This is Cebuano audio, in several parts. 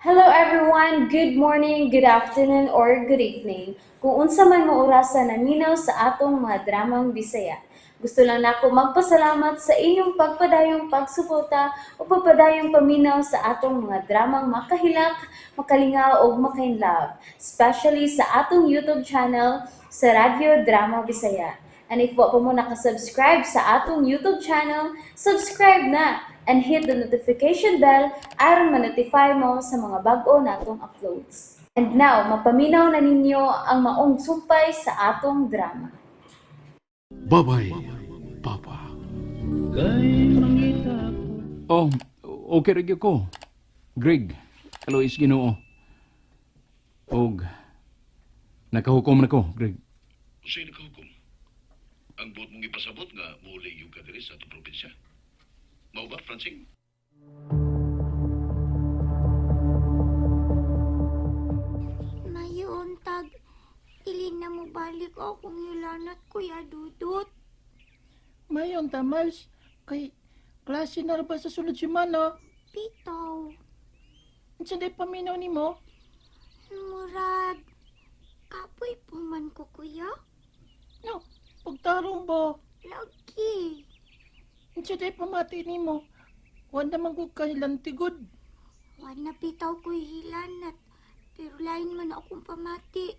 Hello everyone! Good morning, good afternoon, or good evening. Kung unsa man mo orasa naminaw sa atong mga dramang Bisaya. Gusto lang nako magpasalamat sa inyong pagpadayong pagsuporta o pagpadayong paminaw sa atong mga dramang makahilak, makalingaw ug makainlove, especially sa atong YouTube channel sa Radyo Drama Bisaya. And if wa pa mo nakasubscribe sa atong YouTube channel, subscribe na and hit the notification bell aron ma-notify mo sa mga bag-o natong uploads. And now, mapaminaw na ninyo ang maong sumpay sa atong drama. Bye-bye, Papa. Oh, okay ra gyud ko. Greg, kaluoy sa Ginoo. Og nakahukom na ko, Greg. Unsay nakahukom? Ang buot mong ipasabot nga muuli yung ka diri sa atong probinsya? Mao ba, Francing? Mayuntag, dili na mo balik akong hilanat, Kuya Dudut. Mayon ta, Miles. Kay klase na ra ba sa sunod semana? Bitaw, Unsa day paminaw nimo? Murag, kapoy po man ko, Kuya. No, pagtarong ba? Lagi. Unsa day pamati nimo? Wa naman ko kahilantigod. Wa na bitaw ko'y hilanat. Pero lain man akong pamati.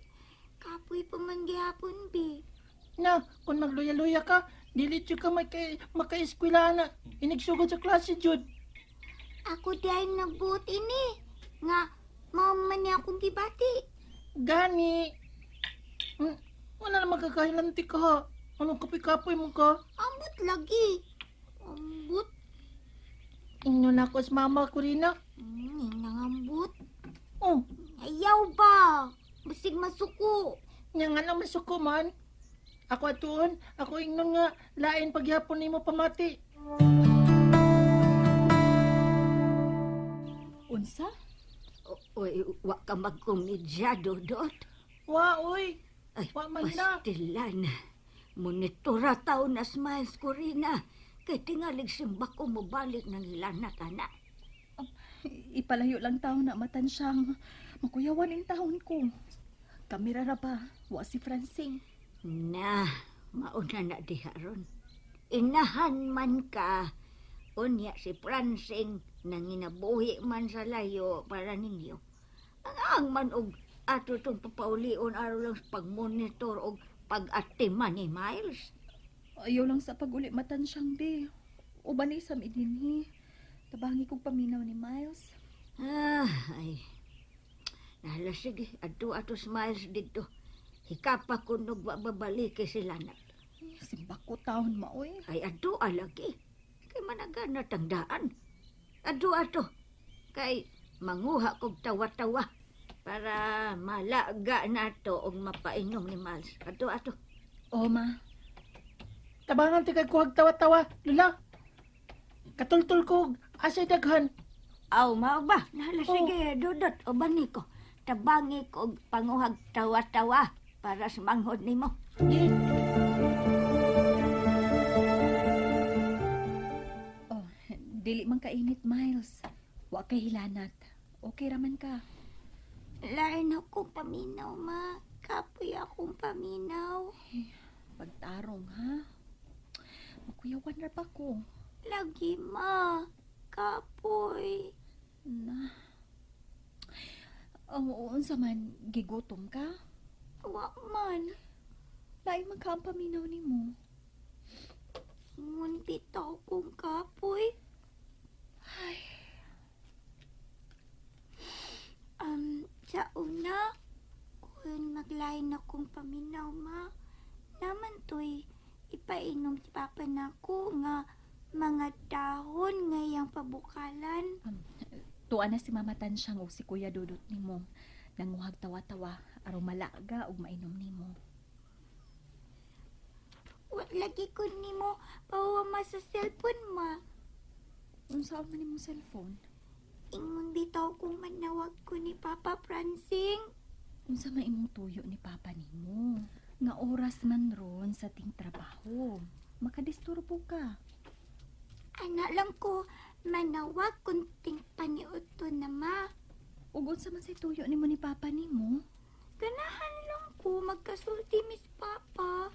Kapoy pa man gihapon, bi. Na, kung magluya-luya ka, dili jud ka maka-eskwela na. Inigsugod sa klase jud. Ako dahil nagbuot ini. Nga, mao man niya akong gibati. Gani. Wala naman kakahilanti ka. Anong kapoy-kapoy mo ka? Ambot lagi. Ambot. Ingnon ako sa mama ko rin na. Nangambot. Oh, Ayaw ba? Basig masuko. nya nga na masuko man. Ako atuon, ako ingnon nga lain pagyapon nimo pamati. Unsa? Oy, wa ka magkomedya, Dodot. Wa oy. Ay, Wa man na. pastilan. Monitora taon na smiles ko rin na. Kay tingalig simbak ko mobalik ng hilanat, ana. Ipalayo lang taon na matansyang. Makuyawan ang taon ko. Kamera ra ba? Wa si Francine. Na, mauna na diha ron. Inahan man ka. Unya si Francing nanginabuhi man sa layo para ninyo. Ang ang man og ato tong papaulion araw lang sa pagmonitor og pag-atiman ni Miles. Ayaw lang sa pag-uli matansyang be. Uban ni sa midinhi. Tabangi kong paminaw ni Miles. Ah, ay. Nahala, sige. Adto ato smiles dito. Hikapa ko nog wa babalik kay sila na. Simbak ko taon maoy. Ay, adto alagi. Kay managana tangdaan. Adto ato. Kay manguha kog tawa-tawa para malaga nato og mapainom ni Miles. Adto ato. O ma, Tabangan ti kay kuhag tawa-tawa, Lula. Katultul ko asay daghan. Aw, mao ba? Nahala Oh. sige, Dudot o bani ko. Tabangi ko og panguhag tawa-tawa para sa manghod nimo. Di, Oh, dili man kainit Miles. Wa kay hilanat. Okay raman ka. Lain akong paminaw, ma. Kapoy akong paminaw. Pagtarong ha. Makuyawan ra ba ko? Lagi, ma. Kapoy. Na. Oh, unsa man gigutom ka? Wa man. Lain man ka ang paminaw nimo. Ingon bitaw kong kapoy. Sa una, kung maglain akong paminaw, ma, naman to'y ipainom si Papa nako nga mga dahon ngayang pabukalan. Tuwa na si Mama Tansyang o si Kuya Dudut nimo. Nanguhag tawa-tawa aron malaga ug mainom nimo. Wa lagi ko nimo pahuwama sa cellphone, ma. Unsa man nimong cellphone? Ingon bitaw kong manawag ko ni Papa Francing. Unsa man imong tuyo ni Papa nimo? Nga oras man ron sa ting trabaho. Makadisturbo ka. Ana lang ko manawag kunting paniudto na, ma. Ug unsa man say tuyo nimo ni papa nimo? Ganahan lang ko magkasulti, Miss Papa.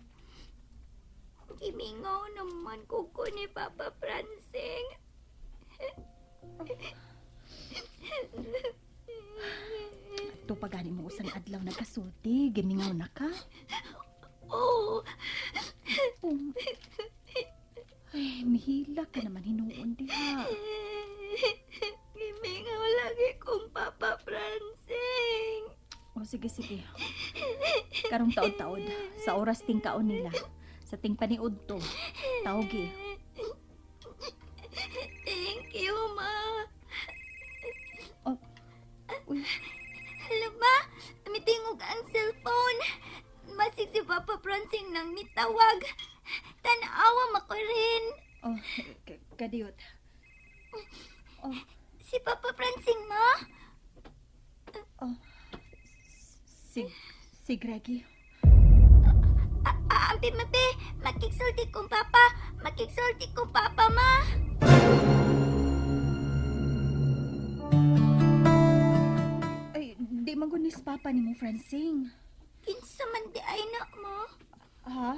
Gimingaw naman ko ko ni Papa Francing. Ato pa gani mo usang adlaw nagkasulti, gimingaw na ka. Oo. Um, ay, mihila ka naman hinuon diha. Gimingaw lagi kong Papa Francing. O sige, sige. Karong taod-taod, sa oras ting kaon nila, sa ting paniud to, tawgi. Thank you, Ma. Oh, uy. Alam ba, mitingog ang cellphone. Masig si Papa Francing nang mitawag. Tanawa mako rin. Oh, kadiyot. Oh, Si Papa Francing, Ma? oh. Si, si Greggy. Ampi, mapi. Makiksulti kong papa. Makiksulti kong papa, Ma. Ay, di magunis papa ni mo, Francing. Kinsa man di ay na, Ma? Ha?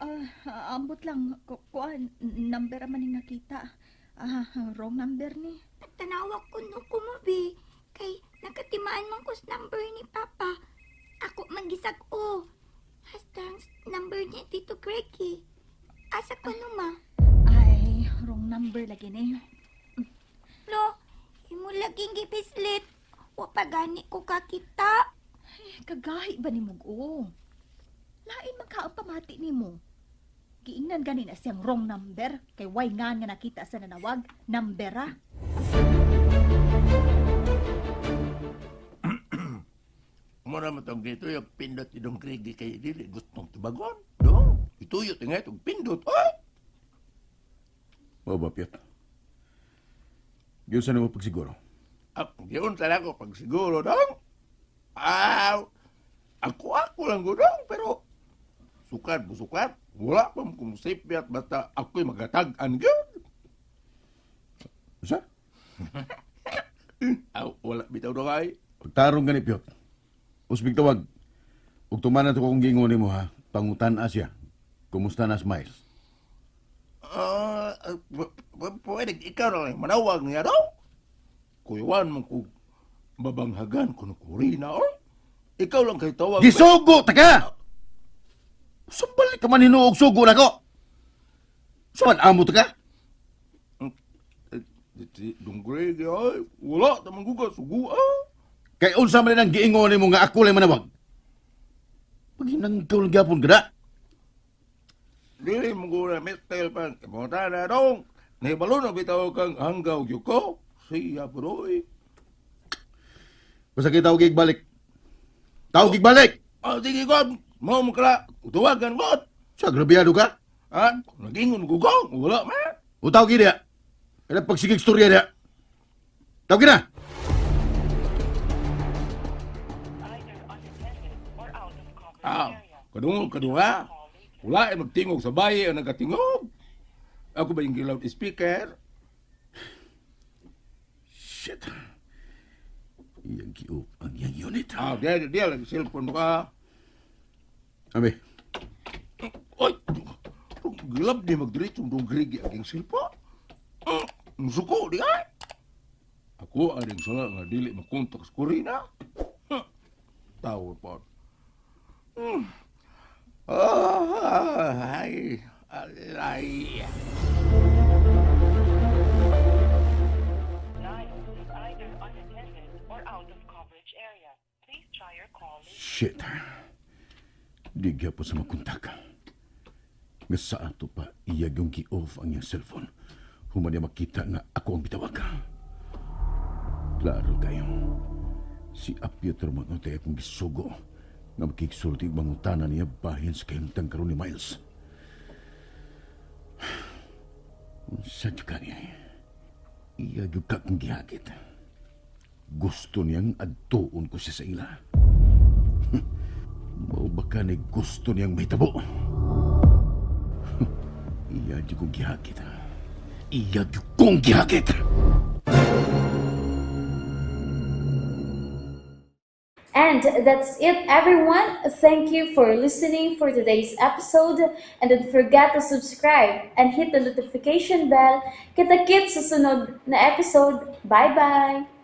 Ah, ambot lang. Kuan, number man ning nakita. Ah, wrong number ni. Tanawa ko no kumubi. Kay nakatimaan man ko sa number ni Papa. Ako mangisag o. Hasta ang number ni Tito Greggy. Asa ko no, Ma? Ay, wrong number lagi ni. Lo, imo laging gipislit. Wa pa gani ko kakita. Eh, kagahi ba ni mo? Lain man ka ang pamati nimo. Giingnan gani na siyang wrong number kay way nga nga nakita sa nanawag numbera. Mura mo tong dito yung pindot idong krigi kay dili gustong tubagon. Dong, ituyo tinga itong pindot. Oy! Mao ba, Piot? Yun sa nimo pagsiguro. Ah, yun talaga ko pagsiguro dong. Aw, ako lang ko dong, pero sukat busukat, wala pa mo kung at basta ako'y magatag-an yun. Usa? Aw, wala bitaw dong ay. Pagtarong gani, Piot. Usbig tawag. Ug tumanan to kung giingon nimo ha. Pangutan siya. Kumusta na si Miles? Ah, pwede ikaw na lang manawag niya dong. Kuyuan mo kung babanghagan ko ng kurina, oy. Ikaw lang kay tawag. Gisugo ta ka! Sambalik ka man hinuog sugo nako. Suman amo ta ka? Dong Greg, ay, wala tamang guga, sugo, ah. Kay unsa man ang giingon nimo nga ako lang manawag. Paghinangkaw lang gyapon kada. Dili mo gura mistel pan, kamunta na dong. Nahibalo na bitaw kang hanggaw yuko. Siya, bro, eh. Basta kita tawag balik. Tawag balik. Ah, sige, God. Mau mo kala, tuwagan, God. Sa grabyado ka? Ha? Nagingon gugong, wala man. O tawag niya. Kaya pagsigig storya niya. Tawag na. Ah, kadungog kadunga. Wala ay magtingog sa bayi ang nagkatingog. Ako ba yung loud speaker? Shit. Iyang giup ang iyang unit. Ah, diya, diya, lagi cellphone ka. Ami, Oy, gilab di magdiretso dong grigi aging cellphone. Ang suko di ay. Ako aring sala nga dili makontak sa Corina. Huh. Tawag pa. Ah, ay, alay. Shit. Di gyapon sa makontak. Nga sa ato pa, iya yung gi-off ang iyang cellphone. Human niya makita nga ako ang bitawag. Klaro kayo. Si Apio Termonote akong gisugo nga makiksulti og mangutana niya bahin sa kahimtang karon ni Miles. Unsa jud ka niya? Iya gyud ka akong gihagit. Gusto niyang adtuon ko siya sa ila. Mao ba ka ni gusto niyang mahitabo? Iya jud kong gihagit. Iya jud kong gihagit. And that's it, everyone. Thank you for listening for today's episode. And don't forget to subscribe and hit the notification bell. Kita-kits sa sunod na episode. Bye-bye!